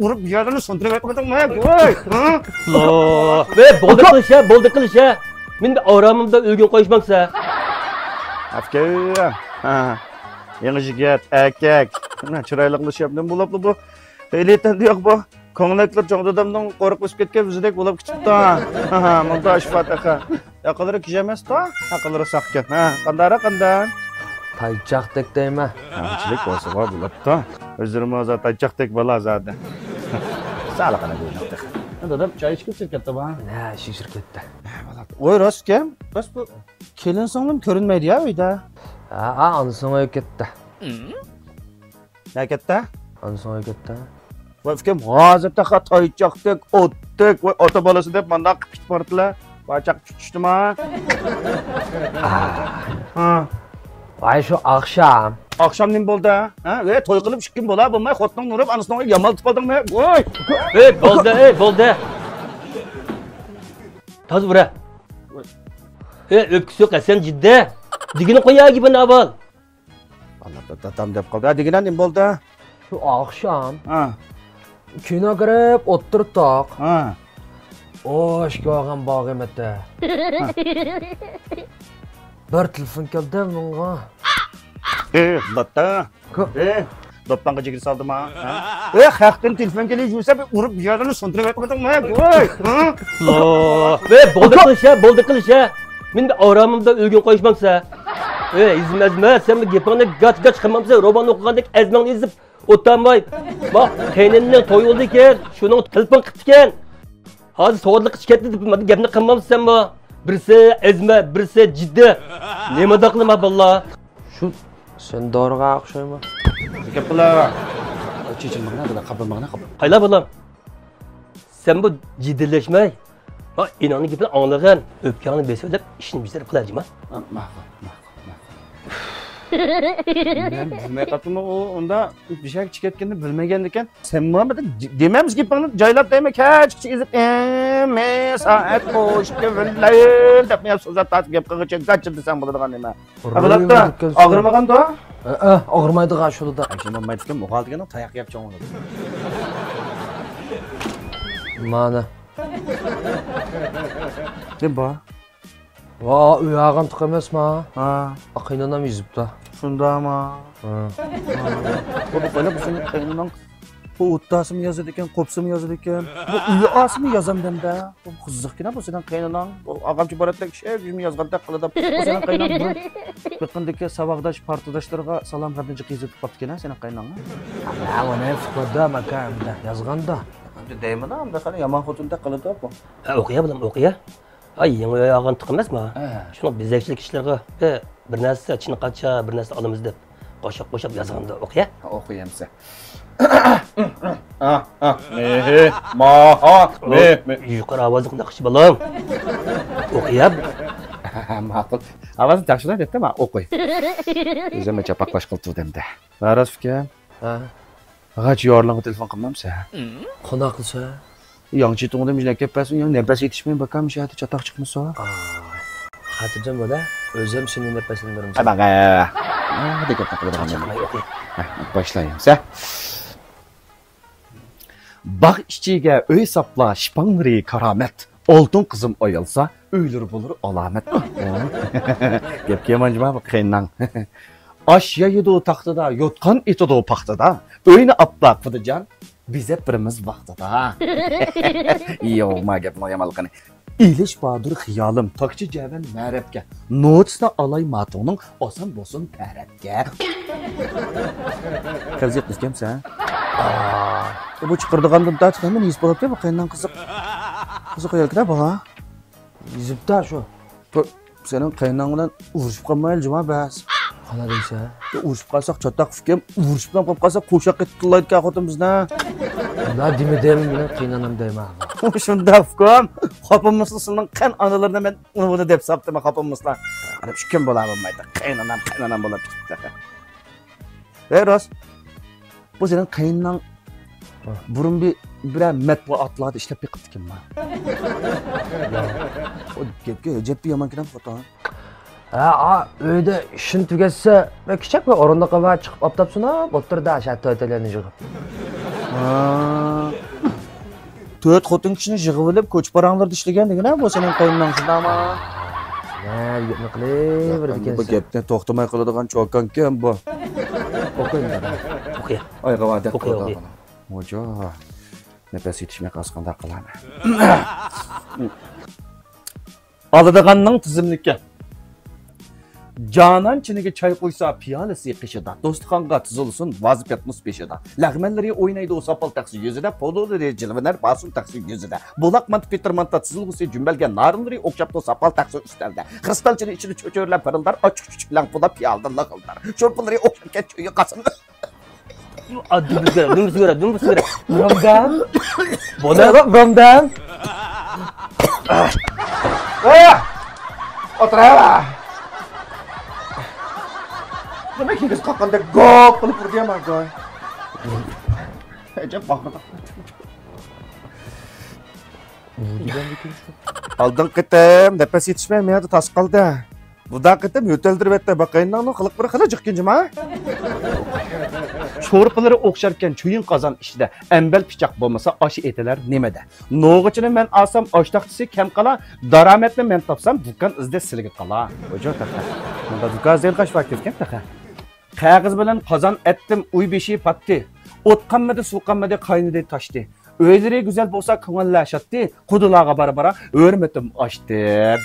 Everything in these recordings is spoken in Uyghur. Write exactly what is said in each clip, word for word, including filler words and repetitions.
ئۇرۇپ يەرلىرىنى سۇندۇرۇپ ئەتمىدىڭمۇ، ھە؟ ۋاي! ھە؟ ۋەي، بولدى قىلىش ھە، بولدى قىلىش ھە. مېنى ئارامىمدا ئۆگۈن قويۇشمامسە. ئەپكەي، ھە. يېڭى يىگىت، ئەركەك. چىرايلىقلىشىپ نېمە بولۇپلا بۇ؟ ھېلى تەندە يوق بۇ. كۆڭلەكلىرى چوڭ دادامنىڭ قورۇقى ئۆسۈپ كەتكەن بىزدەك بولۇپ كېتىپتۇ. مۇندا ئىش بار تېخى. ياقىلىرى كىشى ئەمەستۇ، ياقىلىرى ساقكەن. ھە، قانداقراق قانداق؟ تايچاقتەك دەيمەن. كەمچىلىك بولسا بار بولۇپتۇ. ئۆزلىرىمۇ ھازىر تايچاقتەك بالا زادى. سالىقىنى بىلمەپتۇ. دادام چاي ئىچكىلى شىركەتتە بار. ھە، شۇ شىركەتتە. ھە، بولۇپتۇ. ۋاي، راستكەن؟ راست بۇ. كېلىن سىڭلىم كۆرۈنمەيدۇ يا ئۆيدە. ھە، ھە، ئانىسىنىڭ ئۆيىگە كەتتى. نەگەتتە؟ ئانىسىنىڭ ئۆيىگە كەتتى. ۋاي ئۇكام، ھازىر تېخى تايچاقتەك، ئوتتەك، ۋاي ئاتا بالىسى دەپ مانداق قىپىچ پارتىلار. ۋاي چاق چۈشتىما؟ ھە. ۋاي شۇ ئاخشام. ئاخشام نېمە بولدى؟ ھە؟ ۋاي توي قىلىپ ئىككى كۈن بولا بولماي خوتۇنۇڭنى ئۇرۇپ ئانىسىنىڭ ئۆيىگە يامالتىپ قالدىڭمۇ؟ ۋاي! ئەي بولدى، ئەي بولدى. تازا ئۇرە. ئەي ئۆپكىسى يوق ھەسەن جىددە. دېگىنى قويا گېپىنى ئاۋال. ئاللا، دادام دەپ قالدى. ھە، دېگىنە نېمە بولدى؟ شۇ ئاخشام ھە. كىنو كىرىپ ئولتۇردۇق. ھە. ئوش كۆرگەن باغىمەتتە. بىر تېلېفون كەلدى ماڭا. ئى، لاتتا. كو- ئى، دوپپاڭغا جىگىر سالدىما؟ ھە؟ ئى، خەقتىن تېلېفون كېلىپ يۈرسە، بىر ئۇرۇپ يەردىن سۇندۇرۇپ ئەتمىدىڭمۇ؟ ۋاي! ھە؟ ۋاي، بولدى قىلىش ھە، بولدى قىلىش ھە. مېنى ئارامىمدا ئۆگۈن قويۇشمامسە. ئەي، ھېزىم ئەزمە، سەن بۇ گېپىڭنى گاچ-گاچ قىلمامسەن، رومان ئوقۇغاندەك ئەزمەڭنى ئېزىپ ئولتۇرماي. ما، قېينىنىڭ تويى بولىدىكەن، شۇنىڭ تېلېفون قىپتىكەن. ھازىر سوغدىلىققا چىقىپ كەتتى دەپ مانا گەپنى قىلمامسەنمۇ؟ بىرسى ئەزمە، بىرسى جىددىي. نېمانداق قىلىمەن بالىلار؟ شۇ سەن دورىغا ئوخشايمۇ؟ گەپ قىلا. چېچىلمىغىنا، قاپلانمىغىنا، قاپلان. قايلا بالام؟ سەن بۇ جىددىيلەشمەي، ما ئىناڭنىڭ گېپىنى ئاڭلىغىن، ئۆپكەڭنى بېسىۋېلىپ ئىشنى بېجىرىپ قىلاي جۇما. ماقۇل، ماقۇل، ماقۇل. مەن بىلمەي قاپتىمۇ، ئۇ ئۇندا بىشەك چىقىۋەتكىنىنى بىلمىگەندىكىن. سەن مۇھەممەد دېمەمسە گېپىڭنى جايلاپ دەيمەن، كەچكىچە ئېزىپ، ئەممە سائەت قوشۇپ كېلىۋېلەي دەپ مېنى سوزاپ تارتىپ گەپ قىلغۇچە گاچا دېسەڭ بولىدىغان نېمە. ئاغرىمىغاندۇ؟ ھە، ئاغرىمايدىغان شۇ. ئاغرىمايدىكەن، ئۇ خالتىگەن تاياق يەپ چوڭ بولىدۇ. مانا. كىم بۇ؟ ۋا، ئۆي ئاغام تۇق ئەمەسما؟ ھا. قېينانام يېزىپتۇ. شۇنداقما؟ ھا. بۇ، بۇ قېنى، بۇ سېنىڭ قېينىنىڭ بۇ ئوتتاسىمۇ يازىدىكەن، قوپسىمۇ يازىدىكەن. بۇ ئۆي ئاسىمۇ يازامدەمدە. بۇ قىزىقكىنا بۇ سېنىڭ قېينىنىڭ. بۇ ئاغامچە باراتتەك ئىشەك يۈزمۇ يازغاندەك قىلىدۇ. بۇ سېنىڭ قېينىڭ بۇرۇن يېقىندىكى ساۋاقداش، پارتداشلىرىغا سالام خەتنى جىق يېزىپ قاپتىكەن سېنىڭ قېينىڭ. ھە، ئۇنى فۇكۇدا ماكا يازغاندا. دەيمەن، ئەمدى خېلى يامان خوتۇندەك قىلىدۇ بۇ. ھە، ئوقۇيا بالام، ئوقۇيا. ئاي، يېڭى ئۆي ئالغان تۇق ئەمەسما؟ ھە. شۇنىڭ بېزەكچىلىك ئىشلىرىغا، بىر، بىر نەرسە، چىنە قاچا، بىر نەرسە ئالىمىز دەپ قوشاق قوشاپ يازغاندا ئوقۇيە. ئوقۇيەمسە. ئا، ئا، مېھى، ماھا، مېھ، مېھ. يۇقىرى ئاۋازلىق ناخشا بالام. ئوقۇيە. ماقۇل. ئاۋازى ياخشىلا دەپتە، ما ئوقۇي. ئۆزۈم چاپاقلاش قىلتۇ دەمدە. راست ئىكەن. ھە. غاچ يورلىڭغا تېلېفون قىلمامسەن؟ قانداق قىلسا؟ ياڭچى تۇڭدىن مۇشۇنى ئەكەپ بەرسۇن، ياڭ نەپەس يېتىشمەي باكام شەھەردە چاتاق چىقمىسا. خاتىرجەم بول ھە، ئۆزۈم سېنى نەپەسلەندۈرمىسەن. ئەمەغە. نېمە دەپ قىلىدىغان نېمە؟ باشلايمىز ھە. باغ ئىچىگە ئۆي ساپلا شىپاڭلىرى كارامەت. ئالتۇن قىزىم ئايالسا، ئۆيلىرى بولۇر ئالامەت. گەپكە يامان جۇما بۇ قېيناڭ. ئاش يەيدۇ تاختىدا، يوتقان ئېتىدۇ پاختىدا. ئۆينى ئاپلا قۇدىجان، بېزەپ بېرىمىز ۋاقتىدا. يوق، ما گەپنىڭ يامانلىقىنى. ئېلىش باردۇر خىيالىم، تاكچى جەۋەن مەرەپكە. نوچىسىنى ئالاي ماتۇڭنىڭ، ئاسان بولسۇن تەرەتكە. قىزىق ئىكەنسەن. بۇ چىقىرىدىغاندىن تارتىپ ھەممىنى يېزىپ بولاتتى، بۇ قېيناڭ قىزىق. قىزىق ئايالكەن بالا. يېزىپتا شۇ. بۇ سېنىڭ قېيناڭ بىلەن ئۇرۇشۇپ قالمايلى جۇما بەس. قانداق دەيسەن؟ ئۇرۇشۇپ قالساق چاتاق ئۇكام، ئۇرۇشۇپلا قالىپ قالساق قوشاق قېتىپ تىللايدىكەن خوتۇن بىزنى. ئۇنداق دېمىدىم، مېنىڭ قېينانام دەيمەن. شۇنداق ئۇكام، خاپا بولمىسىلا سېنىڭ قېينانىلىرىنى مەن ئۇنى بۇنى دەپ ساپتىما خاپا بولمىسىلا. ئانا ئۈچ كۈن بولا بولمايدۇ، قېينانام، قېينانام بولۇپ كېتىپتۇ. ھەي راست. بۇ سېنىڭ قېينىڭ ھە. بۇرۇن بىر، بىرەر مەتبۇئاتلاردا ئىشلەپ بېقىپتىكەنما؟ ئۇ گەپكە ئەجەبكە يامان كېلەم خوتۇن. ھە، ئا، ئۆيدە ئىشىنى تۈگەتسە، بىر كىچىك بىر ئورۇندۇقى بار، چىقىپ ئاپتاپ سۇناپ ئولتۇرىدۇ، شەھەر توي تۆلەينى يىغىپ. ھە. تۆت خوتۇن كىشىنى يىغىۋېلىپ، كوچا پاراڭلىرىدا ئىشلىگەن دېگىنە بۇ سېنىڭ قېيىنىڭ، شۇنداقمۇ؟ نە گەپنى قىلىۋېرىدىكەنسەن. بۇ گەپنى توختىماي قىلىدىغان چوكانكەن بۇ. ئوقۇيمەن دادا. ئوقۇي. ئايغا ۋادە ئوقۇي، قىلىدىغان. ئوقۇي. ۋاجا. نەپەس يېتىشمەي قالسا قانداق قىلارمەن؟ ئالىدىغاننىڭ تىزىملىكى. جانان چىنىگە چاي قۇيسا پىيالىسى قېشىدا، دوستىخانغا تىزىلسۇن ۋازىپەتمۇس بېشىدا. لەغمەنلىرى ئوينايدۇ ساپال تەخسە يۈزىدە، پولۇلىرى جىلۋىلەنەر باسۇن تەخسە يۈزىدە. بۇلاق مانتا، پېتىر مانتا تىزىلغۇسى جۈمبەلگە، نارىنلىرى ئوخشاپتۇ ساپال تەخسە ئۈستەلدە. خىستالچىنى ئىچىدە چۆچۈرلەر پىرىلدار، ئاچچىق چۈچۈكلەڭ پۇلا پىيالىدە لىغىلدار. شورپىلىرى ئوخشاركەن چۆيۈ قاسىمدا. ئاددىي بىر گەپ، دۈم سۈرە، دۈم سۈرە. رامدان. بولە، رامدان. ئە! ئولتۇر، ئە! نېمە كىگىز قاققاندەك گوپ قىلىپ ئۇردى يا ماڭا؟ ئەجەب باغرىدا. ئالدىنقى قېتىم نەپەس يېتىشمەي مېڭىدە تاس قالدى. بۇدا قېتىم يۆتەلدۈرۈۋەتتى. باقايىننىڭ قىلىقلىرى خېلى جىقكىن جۇما. شورپىلىرى ئوخشاركەن چويۇن قازان ئىچىدە. ئەمبەل پىچاق بولمىسا ئاش ئېتىلەر نېمىدە؟ نوغىچىنى مەن ئالسام ئاش تاختىسى كەم قالا. دارامەتنى مەن تاپسام دۇكان ئىزدەش سىلىگە قالا. ۋاجا تەخە. مۇندا دۇكان ئىزدەيدىغان ئىش بار كەتكەن تەخە. قەغىز بىلەن قازان ئەتتىم، ئۇي بېشى پاتتى. ئوت قانمىدى، سۇ قانمىدى، قاينىدى، تاشتى. ئۆيلىرى گۈزەل بولسا، كۆڭۈللەر شادتى. قۇدىلارغا بارا-بارا ھۆرمىتىم ئاشتى،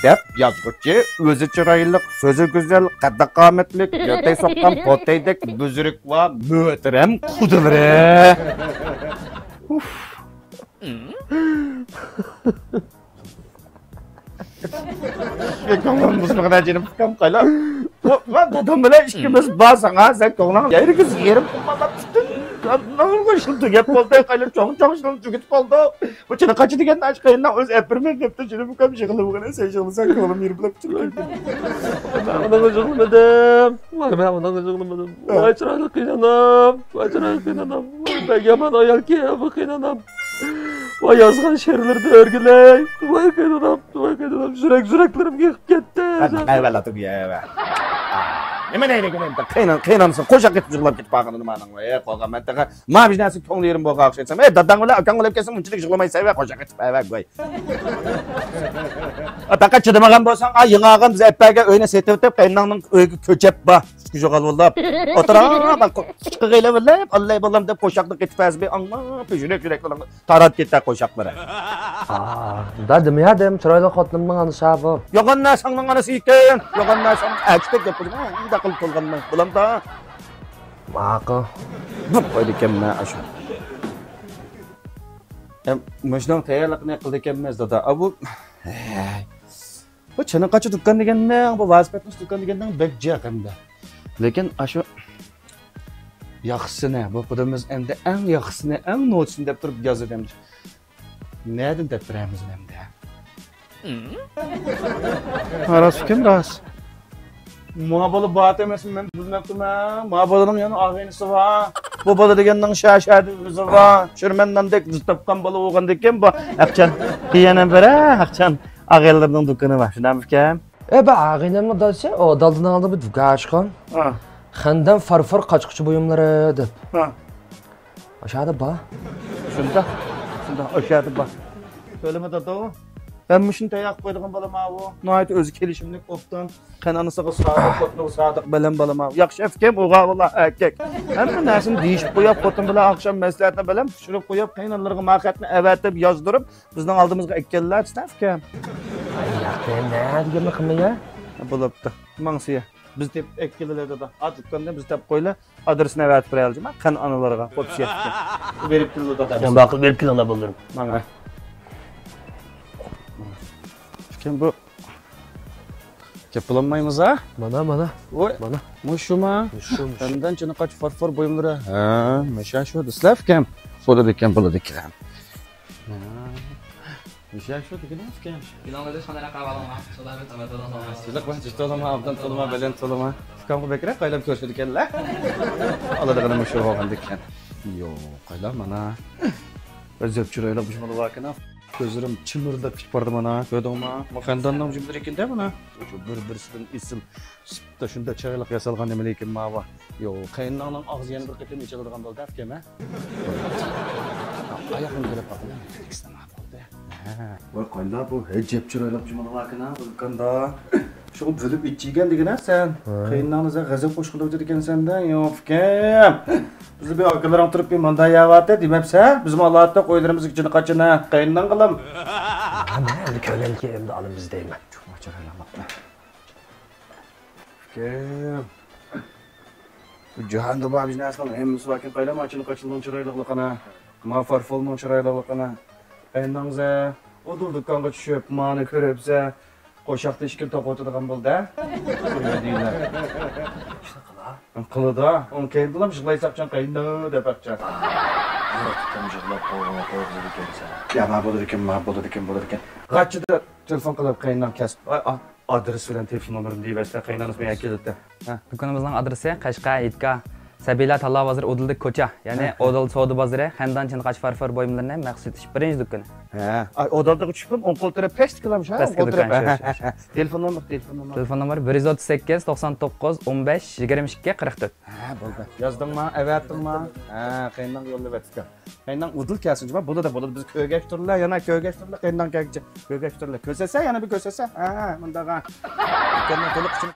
دەپ يازغۇچى ئۆزى چىرايلىق، سۆزى گۈزەل، قەددى-قامەتلىك، يۆتەي سوققان پوتەيدەك بۈزرۈك ۋە مۆھتەرەم قۇدىلىرى. ئۇف. كۆڭلۈم بۇزۇلغىنە جېنىم ئۇكام قايلا. ۋا، ۋا، دادام بىلەن ئىككىمىز بار ساڭا، سەن كۆڭلۈڭ يېرىگە يېرىم قىلمادا پۈتۈن نۇرغۇن ئىشنى تۈگەپ بولدى، قايلا چوڭ-چوڭ ئىشلارنى تۈگىتىپ بولدۇق. بۇ چىنە قاچا دېگەننى ئاچ قېيىننىڭ ئۆزى ئەپ بېرىمەن دەپتۇ، جېنىم ئۇكام يىغلىمىغىنە، سەن يىغلىساڭ كۆڭلۈم يېرىم بولاپ تۇرىدۇ. مەن ئۇنىڭغا يىغلىمىدىم. ۋاي، مەن ئۇنىڭغا يىغلىمىدىم. ۋاي، چىرايلىق قېيىنانام. ۋاي، چىرايلىق قېيىنانام. ۋاي، بەك يامان ئايالكەن بۇ قېيىنانام. ۋاي، يازغان شېئىرلىرىنى ئۆرگىلەي. ۋاي، قېيىنانام. ۋاي، قېيىنانام. يۈرەك، يۈرەكلىرىمگە يېقىپ كەتتى. ھە، ھە، ۋە، ۋە. نېمە دەيدىكىن ئەمدى؟ قېيىن-، قېيىنانىسىنى قوشاق ئېتىپ يىغلاپ كېتىپ قالغىنى نېمانىڭ؟ ۋاي، قالغان مەن تېخى. ما بىر نەرسە كۆڭلى يېرىم بولغان ئوخشايسەن. ئەي، داداڭ بىلەن ئاكاڭ ئۆلۈپ كەتسە، مۇنچىلىك يىغلىمايسەن ۋە قوشاق ئېتىپ، ئەۋە، گوي. پەقەت چىدىمىغان بولساڭ، ئا، يېڭى ئالغان بىز ئەپەگە ئۆينى سېتىۋېتىپ، قېيىننىڭنىڭ ئۆيىگە كۆچەپ بار. ئىككى جۇغان بولدۇق. ئولتۇراڭ، بەك قىلغىلى بىللە، ئاللاي بالام دەپ قوشاقنى قېتىپ ئەزبى ئاڭلاپ، يۈرەك يۈرەكلىرىڭ تارات كېتە قوشاقلىرى. ئا، دادىم يا دەم، چىرايلىق خوتۇنۇمنىڭ ئانىسى بۇ. يوغان نە ساڭنىڭ ئانىسى ئىكەن، يوغان نە ساڭنىڭ ئەكىتەك گەپ قىلدىڭ، ئۇنداق قىلىپ تولغانماڭ، بولامدا. ماقۇل. بۇ قويدىكەنمەن ئاشۇ. ئەم، مۇشۇنىڭ تەييارلىقىنى قىلىدىكەنمىز، دادا. ئا، بۇ، ھەي. بۇ چىنە قاچا دۇكان دېگەننىڭ، بۇ ۋازىپەتنىس دۇكان دېگەننىڭ بەك جىق ئەمدى. لېكىن ئاشۇ ياخشىسىنى، بۇ قۇدىمىز ئەمدى ئەڭ ياخشىسىنى، ئەڭ نوچىسىنى دەپ تۇرۇپ يازىدۇ ئەمدى. نەدىن دەپ بېرەيمىز ئەمدى؟ ھە، راست ئىكەن، راست. ما بالا بار ئەمەسمۇ، مەن بىلمەپتىمەن. ما بالىنىڭ يەنە ئاغىنىسى بار. بۇ بالا دېگەننىڭ شەھەردە ئۆزى بار. چۈشۈرمەن ناندەك بىز تاپقان بالا بولغاندىكىن بۇ ھەقچان. يەنە بىر ھەقچان. ئاغىنىلىرىنىڭ دۇكىنى بار، شۇنداقمىكەن؟ ئە، بۇ ئاغىنەمنىڭ دادىسى، ئۇ دالدىنىڭ ئالدىدا بىر دۇكان ئاچقان. ھە. خەندان فارفور قاچقۇچى بۇيۇملىرى دەپ. ھە. ئاشۇ يەردە بار. شۇنداق، شۇنداق، ئاشۇ يەردە بار. سۆيلىمە دادا. ھەممە ئىشنى تەييار قىلىپ قويىدىغان بالا ماۋۇ. ناھايىتى ئۆزى كېلىشىملىك، ئوبدان. قېيىنئانىسىغا سادىق، خوتۇنىغا سادىق، بىلىم بالا ماۋۇ. ياخشى ئەپكەم، ئوغا بالا ئەركەك. ھەممە نەرسىنى دېيىشىپ قويۇپ، خوتۇن بىلەن ئاخشام مەسلىھەتنى بىلەن پىشۇرۇپ قويۇپ، قېيىنئانىلىرىغا ما خەتنى ئەۋەتىپ يازدۇرۇپ، بىزنىڭ ئالدىمىزغا ئەكەللەر، ئىستەپكەن. ئاي، ياق، نە دېگەننى قىلماي يا. بولۇپتۇ. ماڭسىيە. بىز تېپىپ ئەكېلىلى دادا. ئا، دۇكاندىن بىز تېپىپ قويىلى. ئادرېسىنى ئەۋەتىپ بېرەيلى جۇما. قېيىنئانىلىرىغا. خوپ، ئىشەپكەن. بېرىپ كېلىدۇ دادا. يا، ماقۇل، بېرىپ كېلىڭلار، بولدى. ماڭا. ئىكەن بۇ. كەپ بولالمايمىز ھە؟ مانا، مانا. ۋوي. مانا. مۇشۇما؟ مۇشۇ، مۇشۇ. خەندان چىنە قاچا فارفور بۇيۇملىرى. ھە، مۇشۇ شۇ. دەسلەپكەن. بولىدىكەن، بولىدىكەن. ھە. مۇشۇ شۇ دېگىنىڭىزكەن. گۈلۈڭلارنى قانداق قىلىپ ئالىڭلار؟ سىلەر بىر تولىما، ئابدان تولىما، بەدەن تولىما. ئۇكامغا بەكرەك قايلاپ كۆرسىدىكەنلەر. ئالىدىغىنى مۇشۇ بولغاندىكەن. يوق، قايلا مانا. ئەجەب چىرايلىق بۇ بالا باركەن. كۆزلىرىم چىمىرلاپ كېتىپ باردى مانا، كۆردۈڭما؟ مۇ خەنداننىڭ جۈملىرى ئىكەن-دە مانا. شۇ بىر-بىرسىدىن ئېسىل، سىپتا شۇنداق چىرايلىق ياسالغان نېمىلىرى ئىكەن ماۋۇ. يو، قېيىننىڭنىڭ ئاغزى يەنە بىر قېتىم ئېچىلىدىغان بولدى ئەپكەن ھە؟ ئاياقنى كۆرۈپ باقىمەن. ۋاي قايناق، بۇ ئەجەب چىرايلىق جۇمۇ باركەن ھە بۇ دۇكاندا. شۇ بۆلۈپ ئىچىگەن دېگىن ھە سەن. قېيىنىڭنى سەن غەزەپ قوشقىلى ئۆتىدىكەنسەن دە، يوق ئۇكام. بىزنى بىر ئاكىلىرىڭ تۇرۇپ بىر ماندا يەۋاتە دېمەپسە، بىزمۇ ئالاتا ئويلىرىمىزغا چىنى قاچىنا قېيىنىڭ قىلىم. ئەمدى كۆرگەن كېيىن ئەمدى ئالىمىز دەيمەن. چوقما چىرايلىق. ئۇكام. بۇ جاھاندا بار بىز نەرسىنىڭ ھەممىسى باركەن، قايلا ماچىنى قاچىلىنىڭ چىرايلىقلىقىنا، ما فارفولنىڭ چىرايلىقلىقىنا. قېيىنىڭزە ئۇدۇل دۇكانغا چۈشۈپ، مانى كۆرۈپسە، قوشاقتا ئىككىنى توقۇۋېتىدىغان بولدى. قىلىدۇ. ئۇنى كەينىدىلا يىغلايساقچان قېيىننى دەپ ئاقچان. يىغلاپ قويغۇزىدىكەنسەن. يا ما بولىدىكەن، ما بولىدىكەن، بولىدىكەن. غاچچىدا تېلېفون قىلىپ قېيىننىڭ كەسىپ. ئادرېس بىلەن تېلېفون نومۇرىنى دېيىۋەتسە، قېيىنانىسى مەن كېلىدۇ. ھە. دۇكىنىمىزنىڭ ئادرېسى قەشقەر، يىتكا، سەبىيلەر تاللا بازىرى، ئۇدۇلدىكى كوچا، يەنى ھە. ئۇدۇل سودا بازىرى، خەندان چىنقاچ فارفور بۇيۇملىرىنى مەخسۇس سېتىش بىرىنچى دۇكىنى. ھە. ئاي، ئۇدۇلدىكى چۈشۈپ، ئوڭ قول تەرەپ پەسكى دۇكان شۇ، پەسكى ئوڭ قول دۇكان، تەرەپ. شۇ، شۇ، شۇ. تېلېفون نومۇر، تېلېفون نومۇر. تېلېفون نومۇرى بىر يۈز ئوتتۇز سەككىز، توقسان توققۇز، ئون بەش، يىگىرمە ئىككى، قىرىق تۆت. ھە، بولدى. يازدىڭما، ئەۋەتتىڭما؟ ھە، قېيىننىڭ يوللىۋەتتىكەن. قېيىننىڭ ئۇدۇل كەلسۇن جۇما، بولىدۇ، بولىدۇ. بىز كۆرگەچتۇرلا، يەنە كۆرگەچتۇرلا، قېيىننىڭ كەلگۈچە. كۆرگەچتۇرلا. كۆرسەتسە، يەنە بىر كۆرسەتسە. ھە، مۇنداغا. دۇكاننىڭ تولۇق ئىچىنى